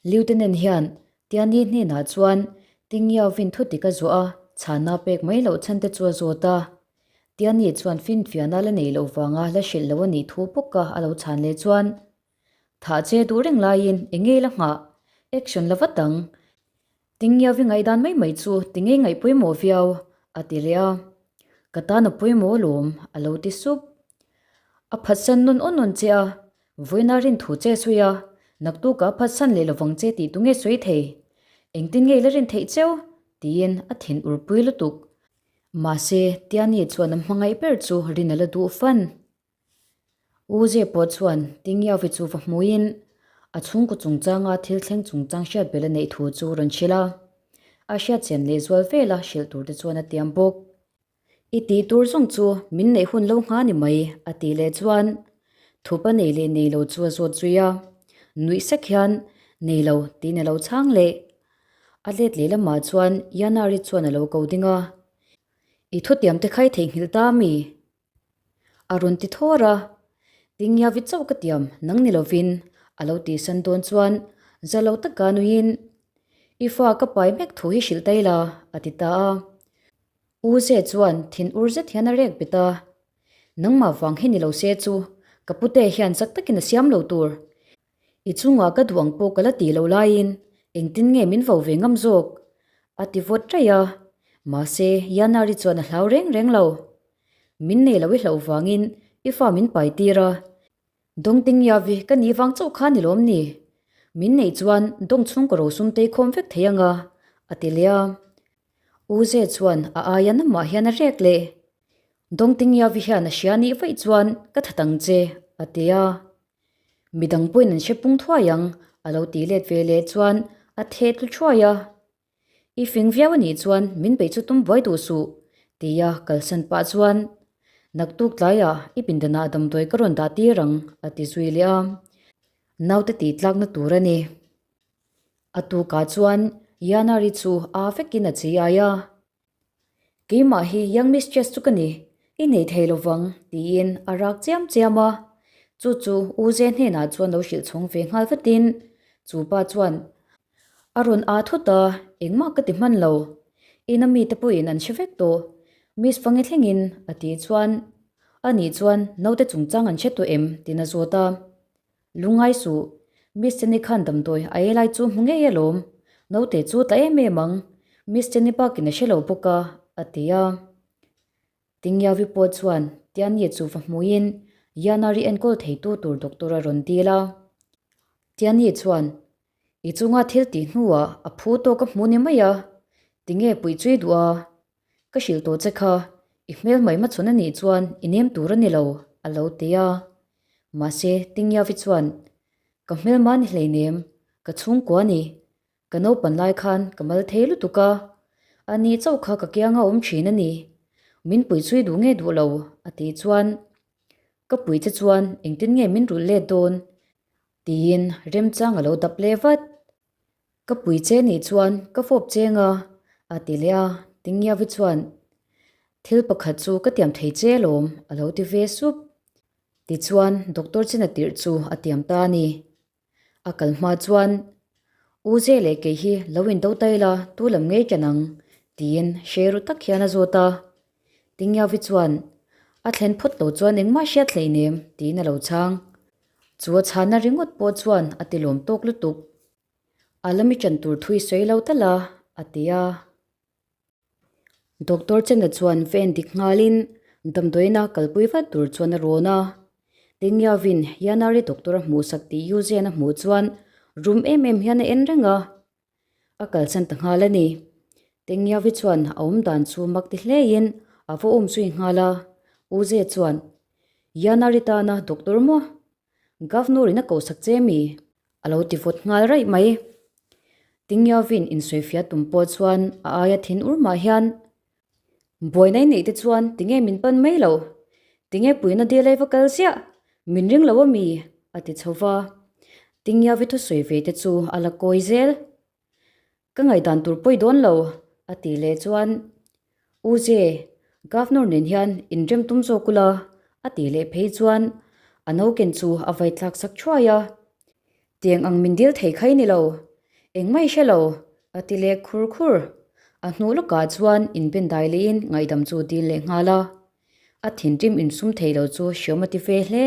Lieutenant hian Tiani hnenah chuan Tingyavin thudik a zuah a, chhana pek mai loh chhan te chu a zawt a. Tiani chuan finfiahna la nei loh vanga la hrilh lo a nih thu bawk a a lo chhan leh chuan, Thah che duh reng laiin eng nge la nghah? Action la vat ang. Tingyavin ngaihdan mai mai chu ti ngei ngaih pawimawh viau, a ti leh a. Ka tan a pawimawh alawm, a lo ti sup. A phatsan nawn awn awn che a, Vawiina rin thu che sawi a, naktukah a phatsan leh lovang che tih tunge sawi thei? Engtin nge i la rin theih cheu? tiin a thin urpui lutuk. Mahse, Tiani chuan a hmangaih ber chu rin a la duh fan. U Ze pawh chuan Tingiavi chu va hmuin a chhungkaw chungchanga thil thleng chungchang hriat belh a neih thu chu rawn hrilh a. A hriatchian lehzual vela hrilh tur te chuan a tiam bawk. I tih tur zawng chu min neih hun lo ngha ni mai, a tih leh chuan thupa nei leh nei lo chu a zawt zui a. Nuih sek hian nei lo tiin a lo chhang leh. A let leh lamah chuan Yanari chuan a lo ko ding a, I thutiam te khai theihnghilh ta mi? A rawn ti thawr a, Tingiavi chauh ka tiam nang ni lovin a lo tihsan dawn chuan za lo taka nuiin I fa ka pai mek thu hi hrilh tai la a ti ta a. U Ze chuan thin ur zet hian a rek bet a, Nangmah vang hi ni lo se chu ka pute hian chak takin a siam lo tur. I chungah ka duh ang pawh ka la tih loh laiin engtin nge min vo ve ngam zawk? a ti vawt raih a, mahse Yanari chuan a hlau reng reng lo. Min nei lo i hlauh vangin i fa min pai tir a, Dawngting Yavi ka nih vang chauh kha ni lawm ni? Min neih chuan dawng chhungkaw rosum tei khawm vek thei anga, a ti leh a. U Ze chuan a aia namah hian a rek leh. Dawngting Yavi hian a hria nih vaih chuan ka that ang che, a ti a. Midang pawhin an hre pung thuai ang, a lo ti let ve leh chuan a theh tlu thuai a. I fing viau a nih chuan min beih chu tum buai duh suh, tia kalsan pah chuan, Naktuk tlaiah i pindanah damdawi ka rawn dah tir ang, a ti zui leh a. Naute tih tlakna tur a ni. A tukah chuan Yanari chu aa vekin a chei ai a. Keimah hi young mistress chu ka ni, i nei thei lo vang, tiin a rak chiam chiam a. Chu chu U Ze hnenah chuan lo hrilh chhawng ve nghal vatin chu pa chuan a rawn aa thut a, engmah ka ti hman lo. Ina mite pawhin an hre vek tawh, Miss Fangi thlengin a tih chuan ani chuan naute chungchang an hre tawh em tiin a zawt a. Lungngai suh, Miss Jenny khan damdawi a ei lai chu hmu ngei alawm, naute chu tla em em ang, Miss Jenny bakin a hre lo bawk a, a ti a. Tingyavi pawh chuan Tianyi chu va hmuin Yanari enkawl theitu tur doctor a rawn dil a. Tianyi chuan, I chunga thil tih hnuah a phu tawk a hmu ni mai a, tinge puih chui duh a? Ka hrilh tawh che kha, i hmel mai hmachhawn a nih chuan i nem tur a ni lo, a lo ti a. Mahse, Tingyavi chuan, Ka hmel mah ni hleinem, ka chhungkua ni. Ka naupan lai khan ka mal thei lutuk a, a nih chauh kha ka kianga awm thin a ni. Min pui chui duh nge duh lo, a tih chuan, Ka pui che chuan engtin nge min rulh let dawn? tiin remchang a lo dap leh vat. Ka pui che nih chuan ka fawp cheng a, a ti leh a, Tingiavi chuan, Thil pakhat chu ka tiam thei che alawm, a lo ti ve sup. Tichuan doctor china tirh chu a tiam ta a ni. A kal hma chuan, U Ze leh kei hi lo in do tai la, tu lam ngei ṭan ang, tiin hre ru tak hian a zawt a. Tingiavi chuan, A thlen phawt lo chuan engmah hriat hleinem, tiin a lo chhang. Chu a chhana ringawt pawh chuan a ti lawm tawk lutuk. A la mi ṭan tur thui sawi lo tal a, a ti a. Doctor Chena chuan ven dik nghalin damdawiina kalpui vat tur chuan a rawn a. Tingiavin Yanari doctor a hmuhsak tih Yuzen a hmuh chuan rum em em hian a en reng a. A kalsan ta nghal a ni. Tingiavi chuan a awm dan chu mak ti hlein a va awm zui nghal a. U Ze chuan, Yanari tana doctor maw? Governor in a kohsak che mi? A lo ti vawt nghal raih mai. Tingiavin insawifiah tum pawh chuan a aia thin ur mah hian, Buaina i neih te chuan tinge min pan mai lo? Tinge puina dil ai va kal ziah? Min ring lo a mi? a ti chho va. Tingiavi thusawi ve te chu a la kawi zel. Ka ngaihdan tur pawi dawn lo, a tih leh chuan, U Ze, Governor nen hian inrem tum zawk ula, a tih leh phei chuan a noken chu a vai tlak sak thuai a. Tiang ang min dil thei khai ni lo. Engmah i hre lo, a ti leh khur khur. A hnu lawkah chuan inbendai lehin ngaihdam chu dil leh nghal a. A thinrim insum thei lo chu hriawm a ti ve hle.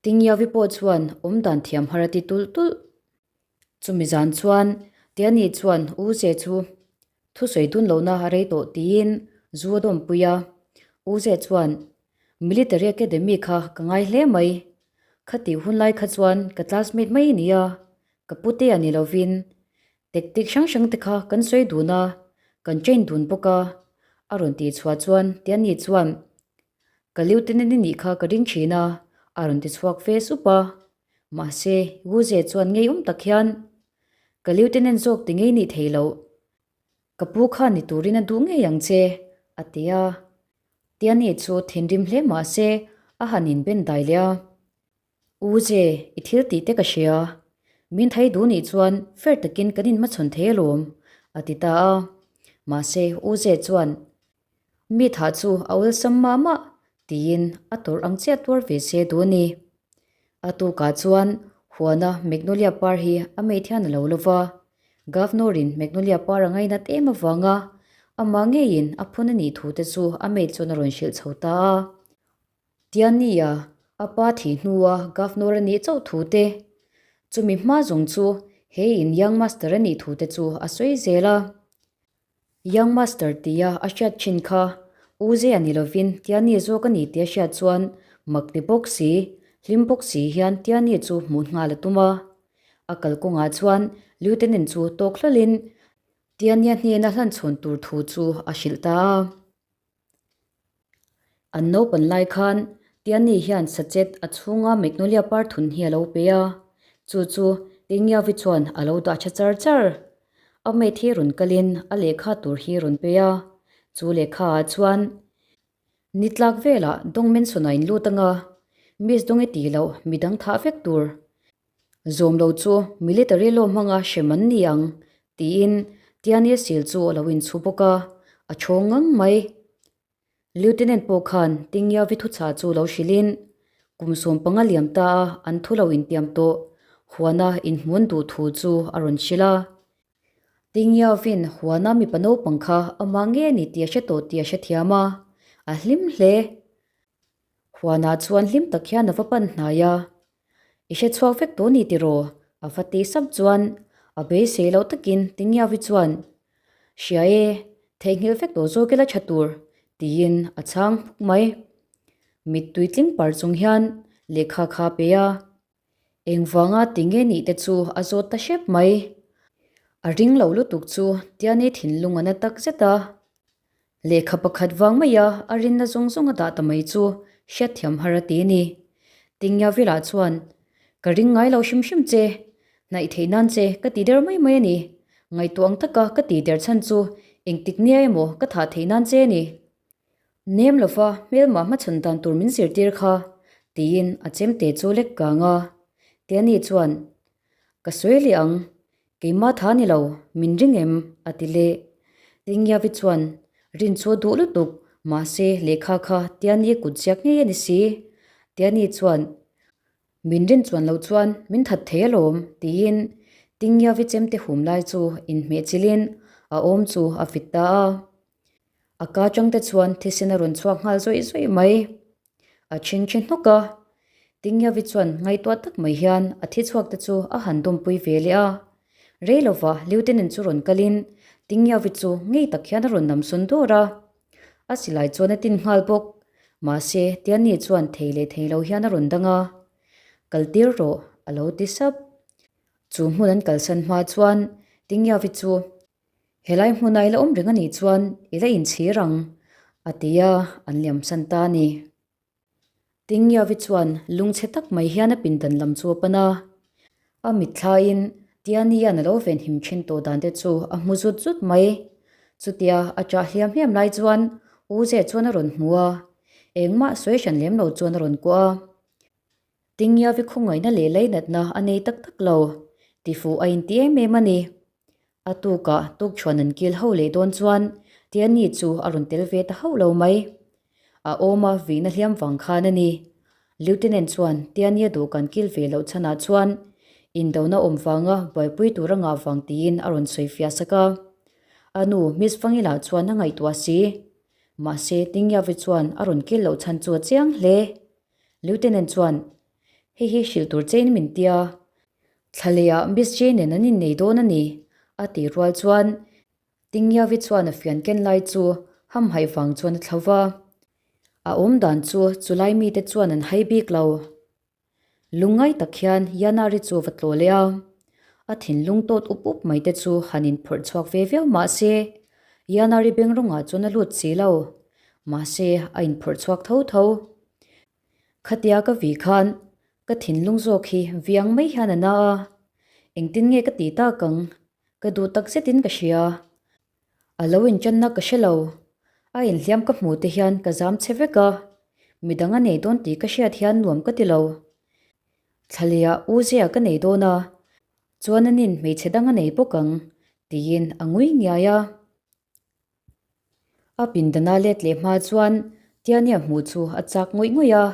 Tingyavi pawh chuan awmdan thiam har a ti tulh tulh. Chumi zan chuan Tiani chuan U Ze chu thusawi dun lohna a rei tawh tiin zu a dawmpui a. U Ze chuan, Military Academy kha ka ngai hle mai. Khatih hun lai kha chuan ka classmate mai a ni a, ka pute a ni lovin tactic hrang hrang te kha kan sawi dun a, kan train dun bawk a, a rawn tih chhuah chuan Tiani chuan, Ka lieutenant i nih kha ka ring thin a, a rawn ti chhuak ve sup a. Mahse, Guze chuan ngeiawm tak hian, Ka lieutenant zawk ti ngei nih thei loh. Ka pu kha ni turin a duh ngei ang che, a ti a. Tiani chu thinrim hle mah se, a han inben dai leh a. U Ze, i thil tih te ka hria. Min thai duh nih chuan fair takin kan inhmachhawn thei alawm, a ti ta a. Mahse, U Ze chuan, Mi thah chu a awlsam mah mah tiin a tawrh ang chiah tuar ve se duh a ni. A tukah chuan huana Magnolia par hi a mate hian a lo lo va, Governor-in Magnolia par a ngainat em avanga amah ngeiin a phun a nih thu te chu a mate chuan a rawn hrilh chho ta a. Tiania a pa thih hnua Governor a nih chauh thu te, chumi hma zawng chu he in Young Master a nih thu te chu a sawi zel a. Young Master tia a hriat thin kha U Zea ni lovin Tiani zawk a ni tih a hriat chuan mak ti bawk si, hlim bawk si hian Tiani chu hmuh nghal a tum a. A kalkawngah chuan Lieutenant chu tawk hlawlhin Tiania hnena hlanchhawn tur thu chu a hrilh ta a. An naupan lai khan Tiani hian sachet a chhunga Magnolia par thun hi a lo pe a, chu chu Tingyavi chuan a lo dah tha char char. A mate hi rawn kalin a lehkha tur hi rawn pe a, chu lehkha ah chuan ni tlak velah Dong Mansion ah in lut anga, Miss Dong i tih loh midang thah vek tur. Zawm lo chu military law hmanga hrem an ni ang, tiin Tiani sil chu a lo inchhu bawk a, a chhawng ngang mai. Lieutenant pawh khan Tingyavi thuchah chu lo hrilhin, kum 15 liam ta a an thu lo intiam tawh, huana inhmun duh thu chu a rawn hrilh a. Tingyavin huana mipa naupang kha amah nge ni tih a hre tawh tih a hrethiam a, a hlim hle. Huanah chuan hlim tak hian a va pan hnai a, I hre chhuak vek tawh ni tiraw? A va ti sap chuan a beisei loh takin Tingyavi chuan, Hria e, theihnghilh vek tawh zawk ila tha tur, tiin a chhang hmuk mai. Mittui tling par chung hian lehkha kha a pe a, Engvanga ti nge nih te chu a zawt ta hrep mai. A ring lo lutuk chu Tiani thinlung a na tak zet a. Lehkha pakhat vang maia a rinna zawng zawng a dah ta mai chu hriatthiam har a ti a ni. Tingyavila chuan, Ka ring ngai lo hrim hrim che. Hnaih theih nan che ka ti der mai mai a ni. Ngaihtuah ang taka ka ti der chhan chu engtik nia emaw ka thah theih nan che a ni. Nem lova hmelmah hmachhawn dan tur min zirtir kha, tiin a chemte chu lek kang a. Tiani chuan, Ka sawi leh ang, keimah tha ni lo, min ring em? a ti leh. Tingyavi chuan, Rin chu a duh lutuk, mahse lehkha kha Tiani kut ziak ngei a ni si. Tiani chuan, Min rin chuan loh chuan min that thei alawm, tiin Tingyavi chemte hum lai chu inhmeh chilhin a awm chu a fit ta a. A ka chang te chuan thisen a rawn chhuak nghal zawih zawih mai. A chhing chhe hnawk a. Tingyavi chuan ngaihtuah tak mai hian a thi chhuak te chu a han dawmpui ve leh a. Rei lova Lieutenant chu rawn kalin Tingyavi chu ngei tak hian a rawn nam sawn dawr a. A silai chuan a tin nghal bawk. Mahse, Tiani chuan thei leh thei lo hian a rawn dang a. Kal tir rawh, a lo ti sap. Chu hmun an kalsan hma chuan Tingyavi chu Helai hmuna i la awm reng a nih chuan i la inchhir ang, a ti a, an liamsan ta a ni. Tingyavi chuan lungchhe tak mai hian a pindan lam chu a pan a. A mitthlaiin Tianian a lo venhim thin tawh dan te chu a hmu zut zut mai. Chutia a chah hliam hliam lai chuan U Ze chuan a rawn hmu a, engmah sawi hran lem lo chuan a rawn kuah a. Tingyavi khawngaihna leh leinatna a nei tak tak lo, tifuh a inti em em a ni. A tukah tukchhuan an kil ho leh dawn chuan Tiani chu a rawn tel ve ta hauh lo mai. A awma vihna hliam vang khan a ni. Lieutenant chuan Tiani a duh kan kil ve loh chhanah chuan. Indona awm vanga buaipui tur a ngah vang tiin a rawn sawi fiah sak a. A nu Miss Fangila chuan a ngaihtuah si. Mahse, Tingyavi chuan a rawn kil loh chhan chu a chiang hle. Lieutenant chuan, Hei hi hrilh tur chein min tia. Thlalehah Miss Jane nen an innei dawn a ni, a tih rual chuan Tingyavi chuan a fian ken lai chu hamhaih vang chuan a thlo va. A awm dan chu chulai mite chuan an hai bik lo. Lungngai tak hian Yanari chu va tlawh leh a, a thinlung tawt up up mai te chu han inphawrh chhuak ve viau mah se, Yanari beng rawngah chuan a lut si lo. Mahse, a inphawrh chhuak tho tho. Khatia ka vi khan ka thinlung zawk hi viang mai hian a na a, engtin nge ka ti tak ang? Ka duh tak zetin ka hria. A lo inchanna ka hre lo. A inhliam ka hmuh te hian ka zam che vek a, midang a nei dawn tih ka hriat hian nuam ka ti lo. Thlalehah U Zia ka nei dawn a, chuan anin hmeichhe dang a nei bawk ang, tiin a ngui ngiai a. A pindana let leh hma chuan Tiania hmuh chu a chak ngawih ngawih a,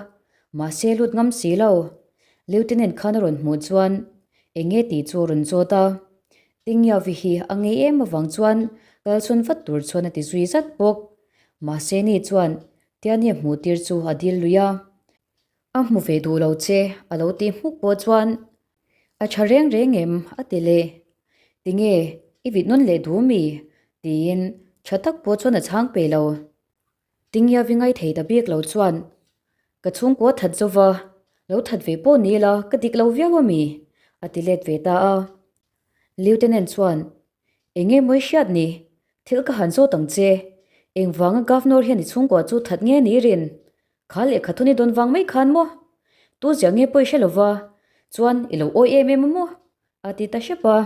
mahse lut ngam si lo. Lieutenant khan a rawn hmuh chuan eng nge tih chu a rawn zawt a. Tingyavi hi a ngei em avang chuan kalsawn vat tur chuan a ti zui zat bawk. Mahse ni chuan Tiania hmuh tir chu a dil lui a. A hmu ve duh lo che a lo tih hmuk pawh chuan A tha reng reng em? a ti leh. Tinge i vit nawn leh duh mi? tiin tha tak pawh chuan a chhang pe lo. Tingyavi ngai thei ta bik lo chuan Ka chhungkua that zo va, lo that ve pawh ni ila ka dik lo viau a mi? a ti let ve ta a. Lieutenant chuan Eng nge mawi hriat ni? Thil ka han zawt ang che. Engvanga Governor hian i chhungkua chu that nge ni rin? Kha lehkha thun i dawn vang mai khan maw? Tu ziah nge pawh i hre lo va, chuan i lo awi em em a maw? a ti ta hrep a.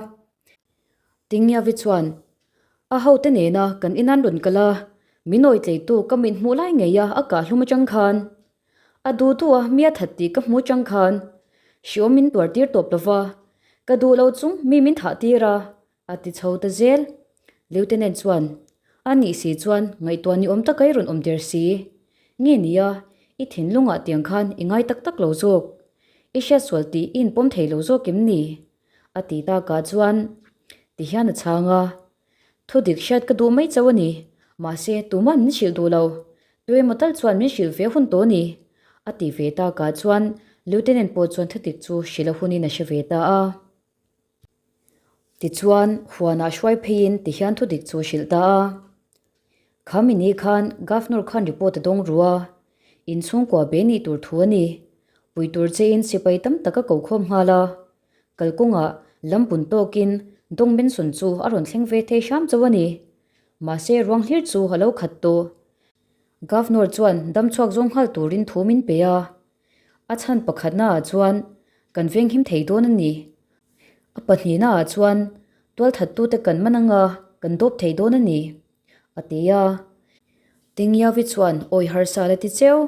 Tingyavi chuan, A hote nena kan inan rawn kal a, min awi tleitu ka mit hmuh lai ngei a a kah hlum atang khan. A duh duh a mi a that tih ka hmu atang khan. Hriawm min tuar tir tawp lo va, ka duh lo chung mi min thah tir a, A ti chho ta zel. Lieutenant chuan, A nih si chuan ngaihtuah ni awm taka i rawn awm der si. Nge nia, i thinlungah tiang khan i ngai tak tak lo zawk. I hriatsual tih i inpawm thei lo zawk em ni? A ti takah chuan tihian a chhang a, Thu dik hriat ka duh mai chauh a ni. Mahse, tuma'n min hrilh duh lo. Tuemaw tal chuan min hrilh ve hun tawh a ni. A ti ve takah chuan Lieutenant pawh chuan thu dik chu hrilh a hunin a hre ve ta a. Tichuan, huanah hruai pheiin tihian thudik chu hrilh ta a. Kha mini khan Governor khan report a dawng ru a, inchhungkua be nih tur thu a ni. Pui tur chein sipai tam tak a ko khawm nghal a. Kalkawngah lam bun tawkin Dong Benson chu a rawn thleng ve thei hram chauh a ni. Mahse ruang hlir chu a lo khat tawh. Governor chuan damchhuak zawng nghal turin thu min pe a. A chhan pakhatnaah chuan kan venghim thei dawn a ni. A pahnihnaah chuan tualthattute kan man anga kan dawp thei dawn a ni, a ti a. Tingyavi chuan awi harsa la ti cheu.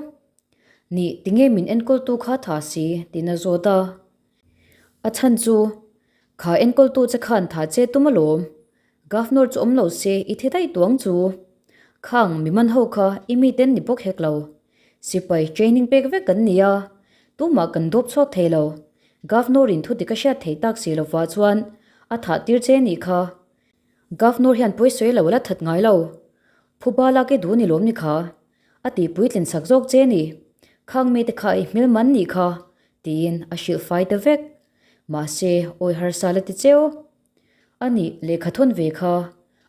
Nih, tinge min enkawltu kha tha si? tiin a zawt a. A chhan chu, Kha enkawltu che khan tha che tum alawm. Governor chu awm lo se i thi daih tuang chu. Khang mi man ho kha i miten ni bawk hek lo. Sipai training pek vek kan ni a, tumah kan dawp chhuak thei lo. Governor in thu dik a hriat thei tak si lova chuan a thah tir che nih kha. Governor hian pawisawi lo a la that ngai lo. Phuba lak i duh ni lawm ni kha. A tih puitlin sak zawk che ni. Khang mite kha i hmel man nih kha, tiin a hrilh fai ta vek. Mahse, awi harsa la ti cheu. A nih, lehkha thawn ve kha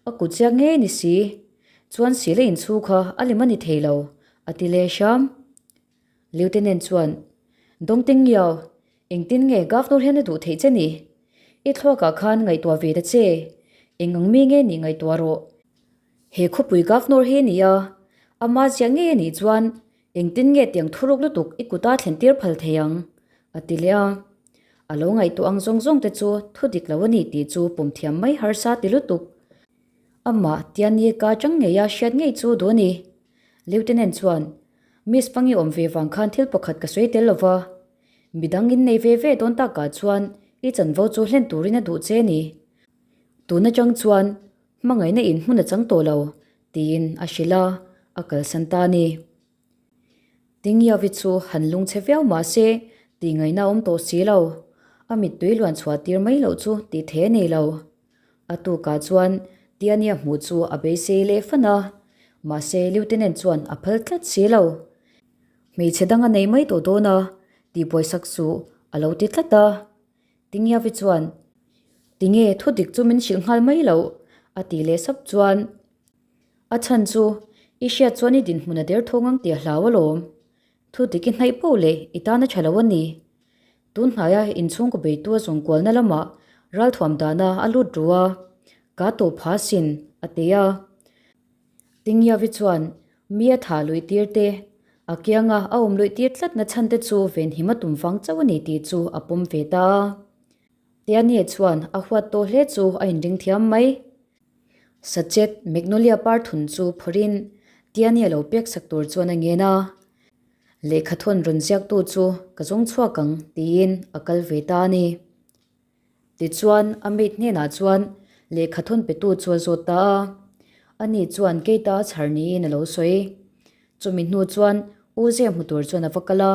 a kut chiak ngei ni si. Chuan sila inchhu kha a lem a ni thei lo, a ti leh hram. Lieutenant chuan, Dawngting Ngiau, engtin nge Governor hian a duh theih che ni? I thluakah khan ngaihtuah ve ta che, eng ang mi nge nih ngaihtuah rawh. He khawpui Governor hi a ni a, ama ziah ngei a nih chuan Engtin nge tiang thuruk lutuk i kuta thlen tir phal thei ang? a ti leh a. A lo ngaihtuah ang zawng zawng te chu thu dik lo a ni tih chu pawm thiam mai harsa ti lutuk. Amah Tiani ka chang ngeia hriat ngei chu duh a ni. Lieutenant chuan, Miss Pangi awm ve vang khan thil pakhat ka sawi tel lo va. Midang in nei ve ve dawn takah chuan i chanvo chu hlen turin a duh che a ni. Tun atang chuan Hmangaihna in hmun a chang tawh lo, tiin a hrilh a, a kalsan ta a ni. Tingyavi chu han lungchhe viau mah se, tihngaihna a awm tawh si lo. A mittui luan chhuah tir mai loh chu tih thei a nei lo. A tukah chuan Tiania hmuh chu a beisei leh fan a, mahse Lieutenant chuan a phal tlat si lo. Hmeichhe dang a nei mai tawh dawn a, tih buaisak chu a lo ti tlat a. Tingyavi chuan, Tinge thu dik chu min hrilh nghal mai loh? a tih leh sap chuan, A chhan chu i hriat chuan i dinhmun a der thawng ang tih a hlau alawm. Thu dik i hnaih poh leh i tan a tha lo a ni. Tun hnaia inchhungkaw beitu a zawng kualna lamah ralthuam dana a lut ru a, ka tawh pha sin, a ti a. Tingyavi chuan mi a thah luih tir te, a kianga a awm luih tir tlatna chhan te chu venhim a tum vang chauh a ni tih chu a pawm ve ta a. Tianie chuan a huat tawh hle chu a inring thiam mai. Sachet Magnolia par thun chu phawrhin Tiani a lo pek sak tur chuan a ngen a, Lehkha thawn rawn ziaktu chu ka zawng chhuak ang tiin a kal ve ta a ni. Tichuan a mate hnenah chuan lehkha thawn petu chu a zawt ta a, ani chuan Keita a chhar niin a lo sawi. Chumi hnu chuan U Zia hmu tur chuan a va kal a,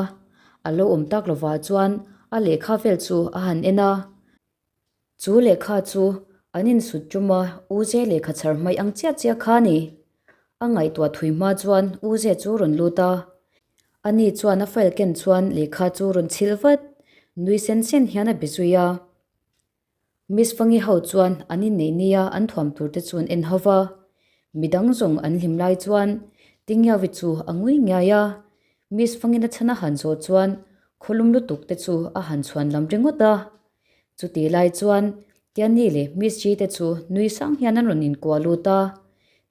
a lo awm tak lovah chuan a lehkha vel chu a han en a. Chu lehkha chu an insut tum a, U Ze lehkha chhar hmaih ang chiah chiah kha a ni. A ngaihtuah thui hma chuan U Ze chu rawn lut a. Ani chuan a file ken chuan lehkha chu rawn chhilh vat. Nui sen sen hian a be zui a. Miss Fangi ho chuan an inneih nia an thuam tur te chu an en ho va. Midang zawng an hlim lai chuan Tingyavi chu a ngui ngiai a. Miss Fangin a chhan a han zawh chuan khawlum lutuk te chu a han chhuan lam ringawt a. Chutih lai chuan Tiani leh Miss G te chu nui sang hian an rawn inkuah lut a,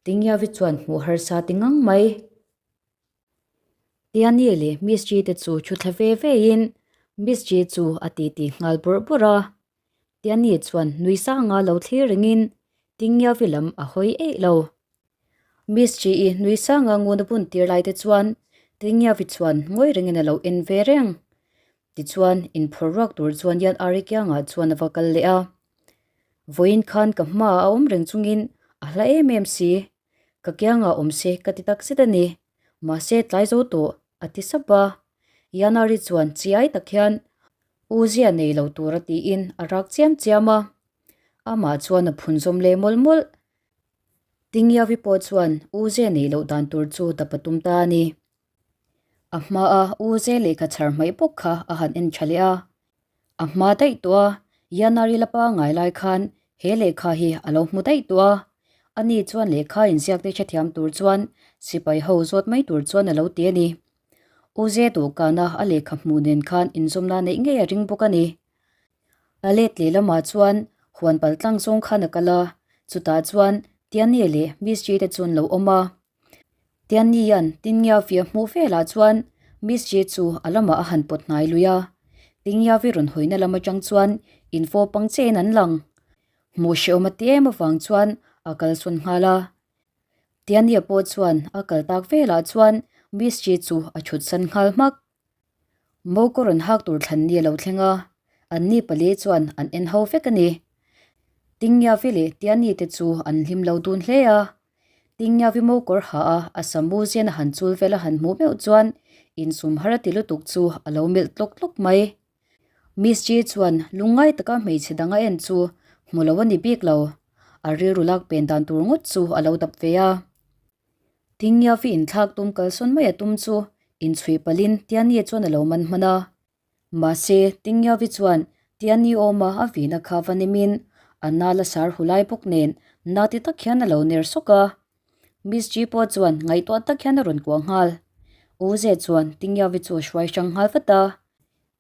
Tingyavi chuan hmuh harsa ti ngang mai. Tiani leh Miss G te chu thu thla ve ve in Miss G chu a titi nghal bawrh bawrh a. Tiani chuan nui sanga lo thlir rengin Tingyavi lam a hawi eih lo. Miss G i nui sanga ngun a bun tir lai te chuan Tingyavi chuan ngawi rengin a lo en ve reng. Tichuan, inphawrh ruak tur chuan Yan Ari kiangah chuan a va kal leh a. Vawiin khan ka hmaah a awm reng chungin a hla em em si. Ka kiangah awm se ka ti tak zet a ni. Mahse tlai zo tawh, a ti sap a. Yan Ari chuan chiai tak hian U Zia nei lo tura tiin a rak chiam chiam a. Amah chuan a phun zawm leh mawlh mawlh. Tingyavi pawh chuan U Zia neih loh dan tur chu dap a tum ta a ni. A hmaa U Ze lehkha chhar hmaih bawk kha a han en tha leh a. A hma daih tawh a, Yanari la pangai lai khan he lehkha hi a lo hmu daih tawh a. Ani chuan lehkha inziak te hrethiam tur chuan sipai ho zawt mai tur chuan a lo ti a ni. U Ze dawhkana a lehkha hmuh nen khan inzawmna neih ngei a ring bawk a ni. A let leh lamah chuan huan pal tlang zawng khan a kal a, chutah chuan Tiani leh Miss Ji te chu an lo awm a. Tiannian Tingiavi a hmuh velah chuan Miss Ji chu a lamah a han pawt hnai lui a. Tingiavi rawn hawina lam atang chuan info pang chein an lang. Hmuh hrehawm a ti em avang chuan a kalsawn nghal a. Tiannia pawh chuan a kal tak velah chuan Miss Ji chu a chhutsan nghal hmak. Mawkaw rawn hak tur thlan ni a lo thleng a, anni pali chuan an en ho vek a ni. Tingyavi leh Tiani te chu an hlim lo dun hle a. Tingyavi mawkawr ha a, a samu zian a han chul vel a han hmuh meuh chuan insum har a ti lutuk chu a lo melh tlawk tlawk mai. Miss G chuan lungngai taka hmeichhe dang a en chu hmu lo a ni bik lo. A rilru lak pen dan tur ngawt chu a lo dap ve a. Tingyavi inthlak tum kalsawn mai a tum chu inchhuih palhin Tiani chuan a lo man hman a. Mahse, Tingyavi chuan Tiani awma a vihna kha va nemin a nal a sar hu lai bawk nen na ti tak hian a lo ner sawk a. Miss G pawh chuan ngaihtuah tak hian a rawn kuah nghal. U Ze chuan Tingyavi chu a hruai hrang nghal vat a.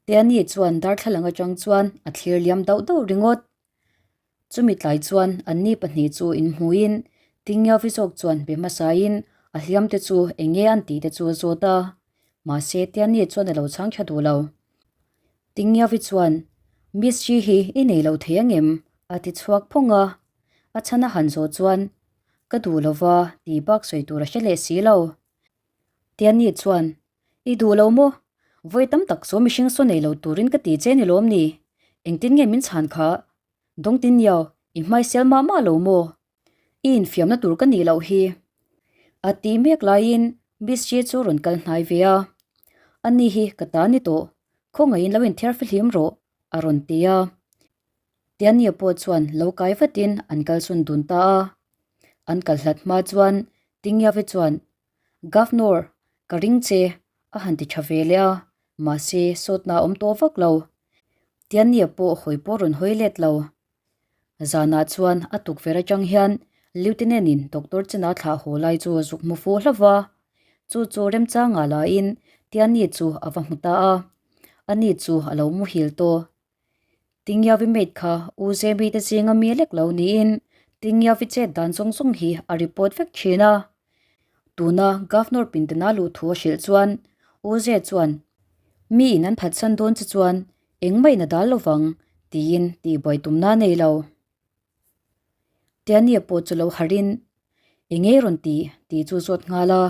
Tiani chuan darthlalang atang chuan a thlir liam dauh dauh ringawt. Chumi tlai chuan anni pahnih chu inhmuin Tingyavi zawk chuan be hmasain a hliamte chu eng nge an tih te chu a zawt a, mahse Tiani chuan a lo chhang tha duh lo. Tingyavi chuan, Miss Ji hi i nei lo thei angem? a ti chhuak phawng a, a chhan a han zawh chuan, Ka duh lova tih bak sawi tur a hre leh si lo. Tiani chuan, I duh lo maw? Vawi tam tak chu mihring saw nei lo turin ka ti che ni lawm ni? Engtin nge min chhan kha? Dawngtin Yao, i hmaisial mah mah lo maw? I infiamna tur ka nih loh hi. A tih mek laiin Miss Ji chu rawn kal hnai ve a. Ani hi ka ta ni tawh, khawngaihin lo inthiar fihlim rawh. A rawn ti a. Tiania pawh chuan lo kai vatin an kalsawn dun ta a. An kal hlat hma chuan Tingiavi chuan, Governor, ka ring che, a han ti tha ve leh a, mahse sawtna a awm tawh vak lo. Tiania pawh hawi pawh rawn hawi let lo. Zanah chuan a tukverh atang hian Lieutenant in Doctor Chena thlah haw lai chu a zuk hmu fuh hlauh va. Chu chu remchangah lahin Tiani chu a va hmu ta a. Ani chu a lo muhil tawh. Tingyavi maid kha U Zemi te zinga mi lek lo niin Tingyavi chet dan zawng zawng hi a report vek thin a. Tuna Governor Pindana luh thu a hrilh chuan U Ze chuan, Mi in an phatsan dawn che chuan Engmah in a dal lovang, tiin tihbuai tumna a nei lo. Tiania pawh chu lo harhin, Eng nge rawn ti? tih chu zawt nghal a.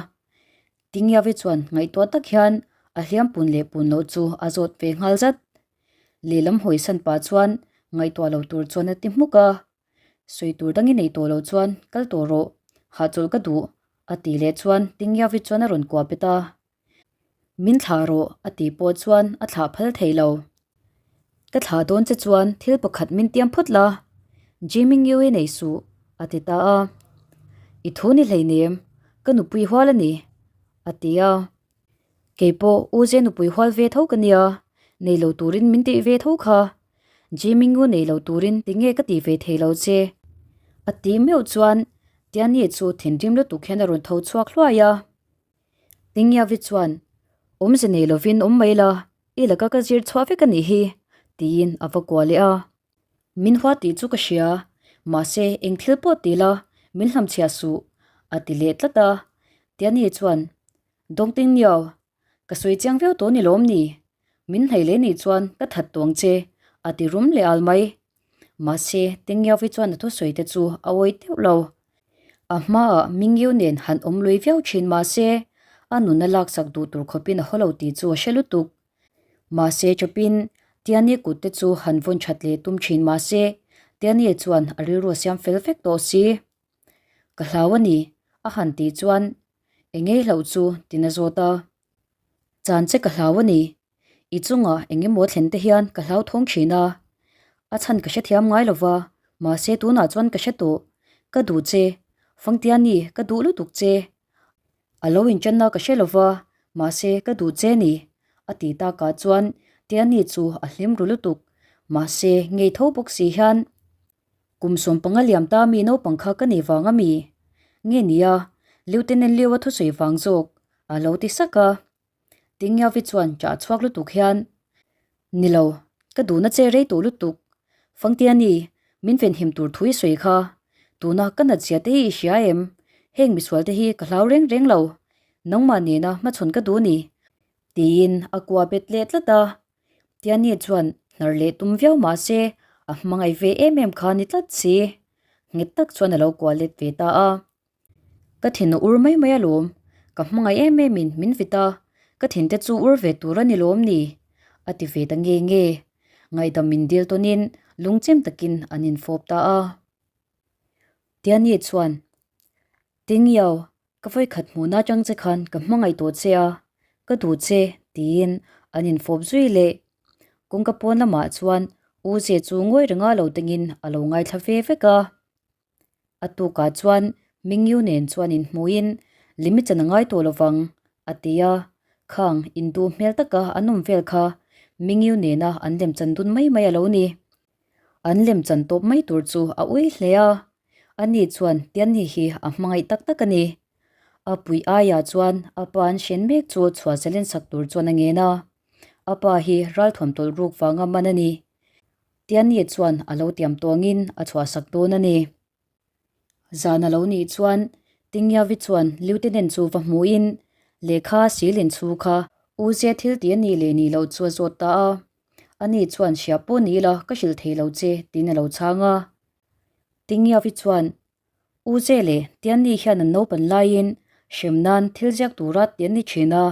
Tingyavi chuan ngaihtuah tak hian a hliam pun leh pun loh chu a zawt ve nghal zat. Lehlam hawisan pah chuan ngaihtuah lo tur chuan a ti hmuk a. Sawi tur dangin ei tawh lo chuan kal tawh rawh, hahchawlh ka duh, a tih leh chuan Tingyavi chuan a rawn kuah bet a. Min thlah rawh a tih pawh chuan a thlah phal thei lo. Ka thlah dawn che chuan thil pakhat min tiam phawt la, Jimmy Ngewe nei suh a ti ta a. I thu ni hleinem, ka nupui hual a ni a ti a. Keipawh U Ze nupui hual ve tho ka nia, nei lo turin min tih ve tho kha. Jimmy Ngewe nei lo turin tinge ka tih ve thei lo che a tih meuh chuan Tiani chu thinrim lutuk hian a rawn tho chhuak hluai a. Tingyavi chuan, Awmze nei lovin awm mai la, i laka ka zir chhuah vek a nih hi, tiin a va kuah leh a. Min hua tih chu ka hria, mahse eng thil pawh ti la, min hlamchhiah suh, a ti leh tlat a. Tiani chuan, Dawngting Niao, ka sawi chiang viau tawh ni lawm ni? Min hnaih leh nih chuan ka that tawh ang che, a ti rum leh al mai. Mahse, Tingyavi chuan a thusawi te chu a awih deuh lo. A hmaah Mingyu nen han awm lui viau thin mahse, a nuna laksak duh tur khawpin a haw lo tih chu a hre lutuk. Mahse chawpin Tiani kut te chu han vawn that leh tum thin mahse, Tiani chuan a rilru a siam fel vek tawh si. Ka hlau a ni, a han tih chuan eng ngei hlauh chu tina zawt a. Chan che ka hlau a ni, I chungah eng emaw thlen te hian ka hlauthawng thin a, a chhan ka hrethiam ngai lo va, mahse tunah chuan ka hre tawh. Ka duh che, Fangtiani, ka duh lutuk che. A lo inṭanna ka hre lo va, mahse ka duh che ni, a ti takah chuan Tiani chu a hlim ru lutuk, mahse ngei tho bawk si hian kum 15 liam ta mi naupang kha ka nei vang a mi? Nge nia, Lieutenant Liu a thusawi vang zawk, a lo ti sak a. Tingyavi chuan ṭah chhuak lutuk hian, Ni lo, ka duhna che rei tawh lutuk. Fangtiani, min venhim tur thu i sawi kha. Tuna ka nat zia te hi i hria em? Heng misual te hi ka hlau reng reng lo. Nangmah nena hmachhawn ka duh ni. Tiin a kua bet leh tlat a. Tiani chuan hnar leh tum viau mah se a hmangaih ve em em kha ni tlat si. Nghet tak chuan a lo kua let ve ta a. Ka thin a ur mai mai alawm, ka hmangaih em em in min vit a, ka thin te chu ur ve tur a ni lawm ni? A ti ve ta nge nge. Ngaihdam min dil tawnin lungchem takin an infawp ta a. Tiani chuan, Tingiau, ka vawikhat hmuhna atang che khan ka hmangaih tawh che a, ka duh che, tiin an infawp zui leh. Kawngka pawn lamah chuan U Ze chu ngawi renga lo tengin a lo ngaithla ve vek a. A tukah chuan Mingyu nen chuan inhmuhin Limi chan a ngai tawh lovang, a ti a. Khang induh hmel taka an awm vel kha Mingyu nena an lemchan dun mai mai a lo ni. An lemchan tawp mai tur chu a ui hle a. Ani chuan Tianni hi a hmangaih tak tak a ni. A puih aiah chuan a pa an hren mek chu chhuah zalen sak tur chuan a ngen a. A pa hi ralthuam tawlh ruk vanga man a ni. Tiani chuan a lo tiam tawngin a chhuahsak dawn a ni. Zan a lo nih chuan Tingyavi chuan Lieutenant chu va hmuhin lehkha silin chhu kha U Zia thil ti a nih leh nih loh chu a zawt ta a. Ani chuan hria pawh ni ila ka hrilh thei lo che tiin a lo chhang a. Tingyavi chuan U Ze leh Tianni hian an naupan laiin hrem nan thil ziak tura ti an ni thin a,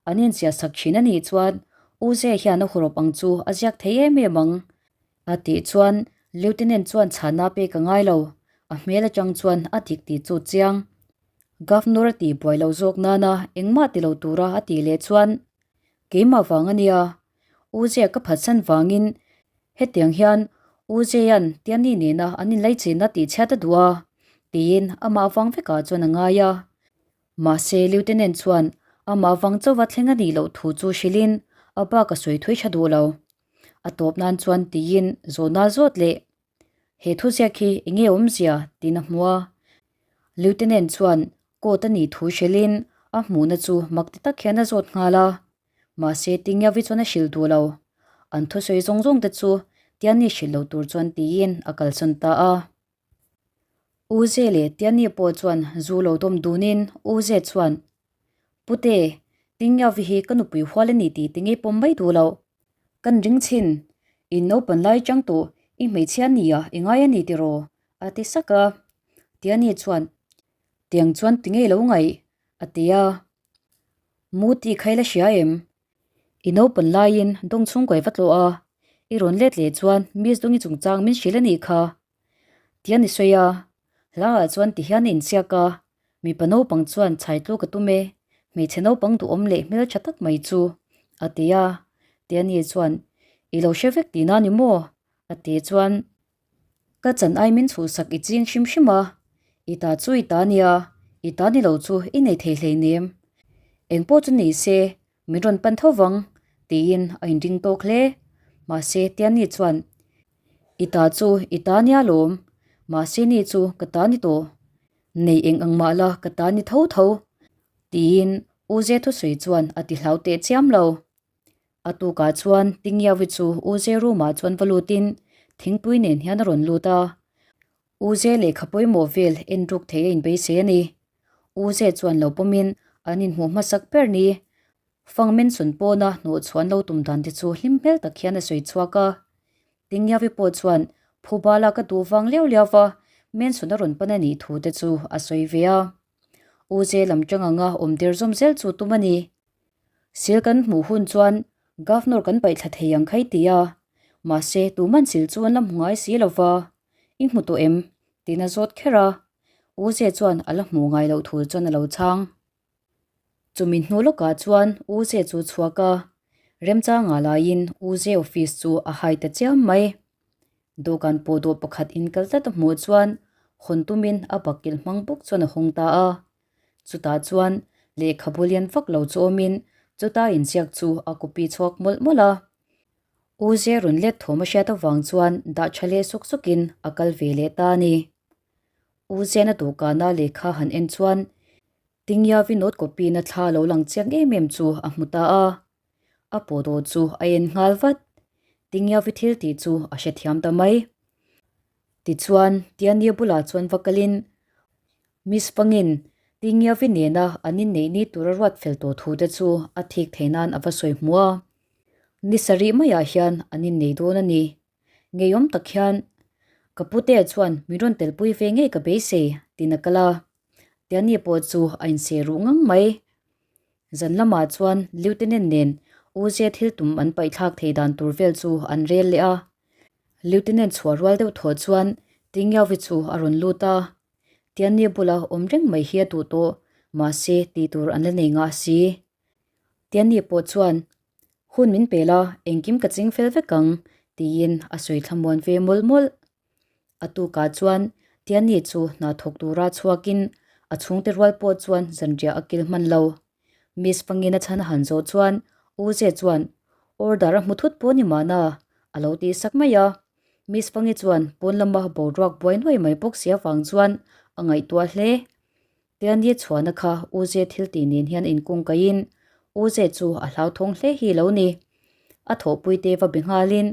an inziah sak thin a nih chuan U Ze hian a hurawp ang chu a ziak thei em em ang a tih chuan Lieutenant chuan chhana pek a ngai lo, a hmel atang chuan a dik tih chu chiang. Governor a tih buai loh zawk nana engmah ti lo tura a tih leh chuan keimah vang a nia, U Ze ka phatsan vangin. Hetiang hian U Jae-a'n Tiani nena an inlaichinna tihchhiat a duh a, tiin amah vang vekah chuan a ngai a. Mahse, Lieutenant chuan amah vang chauha thleng a nih loh thu chu hrilhin a bak a sawi thui tha duh lo. A tawp nan chuan tiin zawhna zawt leh he thuziak hi eng nge awmzia tiin a hmu a. Lieutenant chuan coat a nih thu hrilhin a hmuhna chu mak ti tak hian a zawt nghal a. Mahse, Tingyavi chuan a hrilh duh lo. An thusawi zawng zawng te chu Tiani hrilh lo tur chuan tiin a kalsawn ta a. U Ze leh Tiani pawh chuan zu lo dawm dunin U Ze chuan, Pute, Tingyavi hi ka nupui hual a ni tih ti ngei pawm mai duh lo. Kan ring chhin, in naupan lai chang tawh i hmeichhia nia i ngai a ni tiraw? a ti sak a. Tiani chuan, Tiang chuan ti ngei lo ngaih? a ti a. Mu tih kha i la hria em? I naupan laiin dawng chhungkaw i va tlawh a, i rawn let leh chuan Miss Dawngi chungchang min hrilh a nih kha. Tian i sawi a, hlaah chuan ti hian a insiak a, mipa naupang chuan chhai tluk a tum e, hmeichhe naupang duhawm leh hmeltha tak mai chu, a ti a. Tiani chuan, I lo hre vek tihna ni maw? a ti chuan, Ka chan ai min chhuhsak i ching hrim hrim a, i ta chu i ta nia, i ta ni lo chu i nei thei hleinem. Engpawh chu ni se, min rawn pan tho vang, tiin a inring tawk hle. Mahse, Tiani chuan, I ta chu i ta nia lawm, mahse ni chu ka ta ni tawh. Nei eng ang mah la ka ta ni tho tho, tiin U Ze thusawi chuan a ti hlau teh chiam lo. A tukah chuan Tingyawi chu U Ze room-ah chuan va lutin thingpui nen hian a rawn lut a. U Ze lehkha pawimawh vel en ruk thei a inbeisei a ni. U Ze chuan lo pawmin an inhmuh hmasak ber ni. Fang Mansion pawna hnawh chhuan lo tum dan te chu hlim hmel tak hian a sawi chhuak a. Tingyawi pawh chuan phuba lak a duh vang liau liau va, Mansion a rawn pan a nih thu te chu a sawi ve a. U Ze lam tang anga awm der zawm zel chu tum a ni. Sil kan hmuh hun chuan Governor kan paih thla thei ang khai ti a, mahse tuman sil chu an la hmu ngai si lo va, i hmu tawh em? tiin a zawt kher a, U Ze chuan a la hmuh ngai loh thu chuan a lo chhang. Chumi hnu lawkah chuan U Ze chu chhuak a, remchanga laiin U Ze office chu a hai ta chiam mai. Dawhkan pawhdawh pakhat inkal tlat a hmuh chuan hawn tumin a bakilh hmang bawk chuan a hawng ta a. Chutah chuan lehkhabu lian vak lo chu awmin chuta inziak chu a copy chhuak mawlh mawlh a. U Ze rawn let thawm a hriat avang chuan dah tha leh sawk sawkin a kal ve leh ta a ni. U Zena dawhkana lehkha han en chuan Tingyavi note copy na thla lo lang chiang em em chu a hmu ta a. A pawhdawh chu a en nghal vat. Tingyavi thil tih chu a hrethiam ta mai. Tichuan, Tiania bulah chuan va kalin Miss Fangin Tingyavi nena an inneih ni tura ruat fel tawh thu te chu a thik theih nan a va sawi hmu a. Ni sarih maiah hian an innei dawn a ni. Ngeiawm tak hian ka putea chuan min rawn telpui ve ngei ka beisei tiin a kal a. Tiani pawh chu a inseh ruh ngang mai. Zan lamah chuan Lieutenant nen U Zia thil tum an paihthlak thei dan tur vel chu an rel leh a. Lieutenant chhuah rual deuh thawh chuan Tingyavi chu a rawn lut a. Tianni bula awm reng mai hi a duh tawh, mahse tih tur an la nei ngah si. Tianni pawh chuan, Hun min pe la, engkim ka ching fel vek ang, tiin a sawi thlamuan ve mawlh mawlh. A tukah chuan Tianni chu hna thawk tura chhuakin a chhungte rual pawh chuan zanriah a kil hman lo. Miss Fangin a chhan a han zawh chuan U Ze chuan order a hmu thut pawh ni mahna a lo tih sak mai a. Miss Fangi chuan pawn lama boruak buai nuai mai bawk si avang chuan a ngaihtuah hle. Tianni chhuahna kha U Ze thil tih nen hian inkung kaiin U Ze chu a hlauthawng hle hi lo ni. A thawhpuite va be nghalin